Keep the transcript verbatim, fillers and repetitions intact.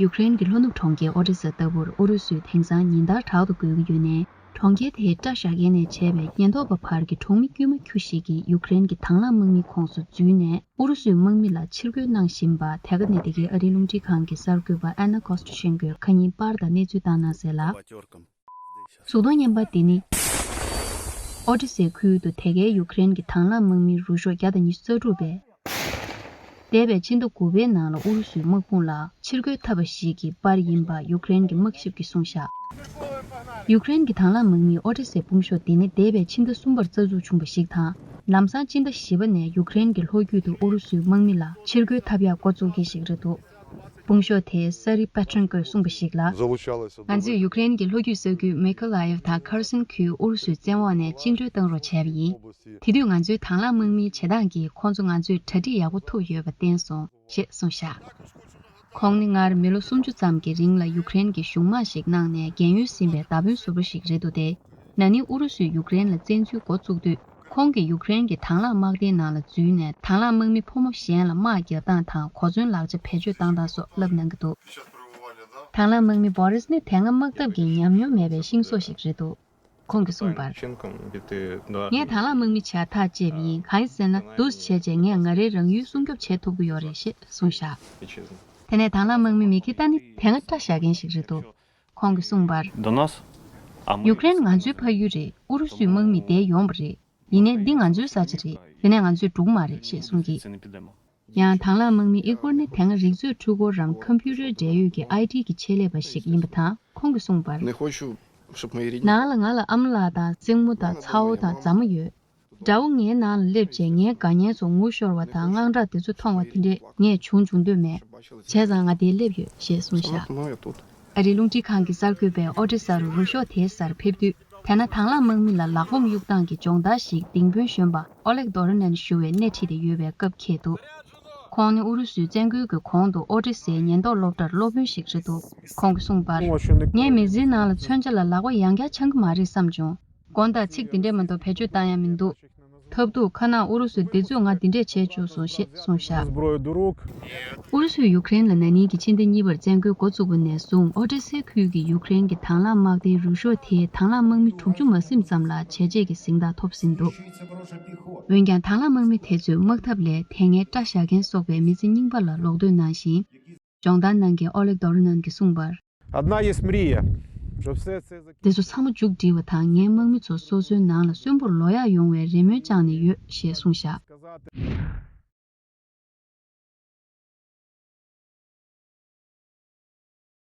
ཡུཀ་རེན་གྱི་ལྷོ་ནུབ་གྲོང་ཁྱེར་ཨོ་ཌེ་ས་ལྟ་བུར་ཨུ་རུ་སུས་དེང་སང་ཉིན་ལྟར་དྲག་ཏུ་རྒོལ་གྱི་ཡོད་ནའི། གྲོང་ཁྱེར་དེའི་སྐྲ་བཞར་མཁན་ནས་བྱས་པའི་ཉེན་རྟོག་པ་བར་གྱི་གྲོགས་མི་དཀྱུས་མ་ཁྱུ་ཞིག་གིས་ཡུཀ་རེན་གྱི་དང་བླངས་དམག་མིའི་ཁོངས་སུ་འཛུལ་ནས་ཨུ་རུ་སུའི་དམག་མི་ལ་ཕྱིར་རྒོལ་གནང་བཞིན་པ། དེ་ག་ནས་བདེ་སྐྱིད་ཨ་རིའི་རླུང་འཕྲིན་ཁང་གི་གསར་འགོད་པ་ཨན་ན་ཀོ་སི་ཊི་ཤན་གྱིས་ཁ་ཉིན་པར་དང་གནས་ཚུལ་བཏང་གནང་གསལ་ལ། གཟུགས་མཐོང་བརྙན་པར་འདི་ནི། ཨོ་ཌེ་སའི་ཁུལ་དུ་དེ་གའི་ཡུཀ་རེན་གྱི་དང་བླངས་དམག་མིའི་རུ་ཤོག་བརྒྱ་དང་ཉི་ཤུ་རྩ་དྲུག་པས། འདས་པའི་ཕྱི་ཟླ་དགུ་པའི་ནང་ལ་ཨུ་རུ་སུའི་དམག་དཔུང་ལ་ཕྱིར་རྒོལ་འཐབ་པ་ཞིག་གི་པར་ཡིན་པ་ཡུཀ་རེན་གྱི་དམག་ཞིབ་ཀྱིས་གསུངས་བཞག་ཡུཀ་རེན་གྱི་དང་བླངས་དམག་མིས་ཨོ་ཌེ་སའི་དཔུང་ཤོག་འདི་ནི་འདས་པའི་ཕྱི་ཟླ་གསུམ་པར་རྩ་འཛུགས་བྱུང་བ་ཞིག་དང་། ལམ་སང་སྤྱི་ཟླ་བཞི་པ་ནས་ཡུཀ་རེན་གྱི་ལྷོ་རྒྱུད་དུ་ཨུ་རུ་སུའི་དམག་མི་ལ་ཕྱིར་རྒོལ་འཐབ་ཡག་འགོ་བཙུགས་མཁན་ཞིག་རེད་འདུག་དཔུང་ཤོག་དེའི་སར་ཡི་པེ་ཏྲན་ཀོས་གསུངས་པ་ཞིག་ལ། ང་ཚོས་ཡུཀ་རེན་གྱི་ལྷོ་རྒྱུད་ས་ཁུལ་མེ་ཁོ་ལ་ཡེབ་དང་ཁར་སོན་ཁུལ་ཨུ་རུ་སུའི་བཙན་འོག་ནས་བཅིངས་འགྲོལ་བཏང་རོགས་བྱས་པ་ཡིན། དེ་དུས་ང་ཚོའི་དང་བླངས་དམག་མིའི་བྱེད་སྟངས་ཀྱིས་ཁོང་ཚོ་ང་ཚོས་གྲ་སྒྲིག་ཡག་པོ་ཐུབ་ཡོད་པ་བསྟན་སོང་ཞེས་གསུངས་བཞག་ཁོང་ནི་སྔར་མི་ལོ་སུམ་ཅུ་ཙམ་གྱི་རིང་ལ་ཡུཀ་རེན་གྱི་གཞུང་དམངས་ཤིག་གནང་ནས་རྒན་ཡོལ་ཟིན་པའི་མདའ་དཔོན་ཟུར་པ་ཞིག་རེད་འདུག་སྟེ། ན་ནིང་ཨུ་རུ་སུས་ཡུཀ་རེན་ལ་བཙན་འཛུལ་འགོ་བཙུགས་དུས། ཁོང་གིས་ཡུཀ་རེན་གྱི་དང་བླངས་དམག་སྡེའི་ནང་ལ་འཛུལ་ནས་དང་བླངས་དམག་མི་ཕོ་མོ་གཞན་ལ་དམག་རྒྱག་སྟངས་དང་གོ་མཚོན་ལག་ཆ་བེད་སྤྱོད་བཏང་སྟངས་སོགས་བསླབ་གནང་གི་འདུག་དང་བླངས་དམག་མི་བོ་རིས་ནི་དེ་སྔ་དམག་འཐབ་ཀྱི་ཉམས་མྱོང་མེད་པའི་ཤིང་བཟོ་ཞིག་རེད་འདུག་ཁོང་གིས་གསུངས་པར། ངས་དང་བླངས་དམག་མི་བྱས་ཐག་བཅད་པ་ཡིན། གང་ཡིན་ཟེར་ན། འདུག་སེ་བྱས་རྗེས་ངས་ང་རའི་རང་ཡུལ་སྲུང་སྐྱོབ་བྱེད་ཐུབ་ཀྱི་ཡོད་རེད་ཞེས་གསུངས་བཞག་དེ་ནས་དང་བླངས་དམག་མི་མི་ཁི་ཏ་ནི་དེ་སྔ་སྐྲ་བཞར་མཁན་ཞིག་རེད་འདུག་ཁོང་གིས་གསུངས་པར། ཡུཀ་རེན་ང་ཚོའི་ཕ་ཡུལ་རེད། ཨུ་རུ་སུའི་དམག་མི་འདིར་ཡོང་བ་རེད། ཡིན་ནའི་འདི་ང་ཚོའི་ས་ཆ་རེད། དེ་ནས་ང་ཚོས་འགྲུག་མ་རེད་ཞེས་གསུངས་ཀྱིས། ཡང་དང་བླངས་དམག་མི་ཨི་གོར་ནི་དེ་སྔ་རིག་མཛོད་འཕྲུལ་འཁོར་རམ་ཁམ་པུ་ཊར་འབྲེལ་ཡོད་ཀྱི་ཨའི་ཊི་གི་ཆེད་ལས་པ་ཞིག་ཡིན་པ་དང་། ཁོང་གིས་གསུངས་པར། ནང་ལ་ང་ལ་ཨ་མ་ལགས་དང་སྲིང་མོ་དང་ཚ་བོ་དང་མཛའ་མོ་ཡོད། དགྲ་བོ་ངའི་ནང་ལ་སླེབས་རྗེས་ངའི་དགའ་ཉེ་ཚོ་ངུ་ཤོར་བ་དང་དངངས་སྐྲག་དེ་ཚོ་མཐོང་བ་དེ་འདྲས་ངས་བྱུང་བྱུང་འདོད་མེད། བྱས་ཙང་ང་འདིར་སླེབས་ཡོད་ཞེས་གསུངས་བཞག་ཨ་རིའི་རླུང་འཕྲིན་ཁང་གི་གསར་འགོད་པས་ཨོ་ཌེ་ས་རུ་རུ་ཤོག་དེའི་སར་ཕེབས་དུས། དེ་སྔ་དང་བླངས་དམག་མི་ལ་ལག་འཁོམས་གཡུག་སྟངས་ཀྱི་སྦྱོང་བརྡར་ཞིག་ལྡིང་དཔོན་གཞོན་པ་ཨོ་ལེག་དོ་རོ་ནན་ཞུ་བའི་སྣེ་ཁྲིད་དེ་ཡོད་པའི་སྐབས་འཁེལ་འདུག་ཁོང་ནི་ཨུ་རུ་སུའི་བཙན་རྒོལ་གྱི་གོང་དུ་ཨོ་ཌེ་སའི་ཉེན་རྟོག་སློབ་གྲྭར་སློབ་དཔོན་ཞིག་རེད་འདུག་ཁོང་གིས་གསུངས་པར། ངས་མི་ཚེའི་ནང་ལ་མཚོན་ཆ་ལ་ལག་པ་ཡང་བསྐྱར་འཆང་གི་མ་རེད་བསམ་བྱུང་། དགོངས་དག་ཚིག་འདི་འདྲས་མ་གཏོགས་བེད་སྤྱོད་བཏང་ཡ་མི་འདུག་ཐབས་སྡུག་ཁ་ནག་ཨུ་རུ་སུ་འདི་ཚོས་ང་འདི་འདྲས་བྱས་བཅུག་སོང་ཞེས་གསུངས་བཞག་ཨུ་རུ་སུས་ཡུཀ་རེན་ལ་ན་ནིང་གི་ཕྱི་ཟླ་གཉིས་པར་བཙན་རྒོལ་འགོ་བཙུགས་པ་ནས་བཟུང་ཨོ་ཌེ་སེ་ཁུལ་གྱི་ཡུཀ་རེན་གྱི་དང་བླངས་དམག་སྡེའི་རུ་ཤོག་དེས་དང་བླངས་དམག་མི་དྲུག་ཅུ་མ་ཟིན་ཙམ་ལ་བྱས་རྗེས་ཀྱི་གཟེངས་རྟགས་ཐོབ་ཟིན་འདུག་འོན་ཀྱང་དང་བླངས་དམག་མི་དེ་ཚོས་དམག་འཐབ་ལས་དེ་སྔའི་སྐྲ་བཞར་མཁན་སོགས་པའི་མི་ཚེ་རྙིང་པ་ལ་ལོག་འདོད་གནང་ཞིང་། སྦྱོང་བརྡར་གནང་མཁན་ཨོ་ལེག་དོ་རོ་ནན་གྱིས་གསུངས་པར། Одна есть мрия, щоб все це закінчилося. འདི་ཚོ་ཚང་མ་མཇུག་བསྒྲིལ་བ་དང་ངའི་དམག་མི་ཚོ་སོ་སོའི་ནང་ལ་གསོན་པོར་ལོག་ཡག་ཡོང་བའི་རེ་སྨོན་བཅངས་ནས་ཡོད་ཞེས་གསུངས་བཞག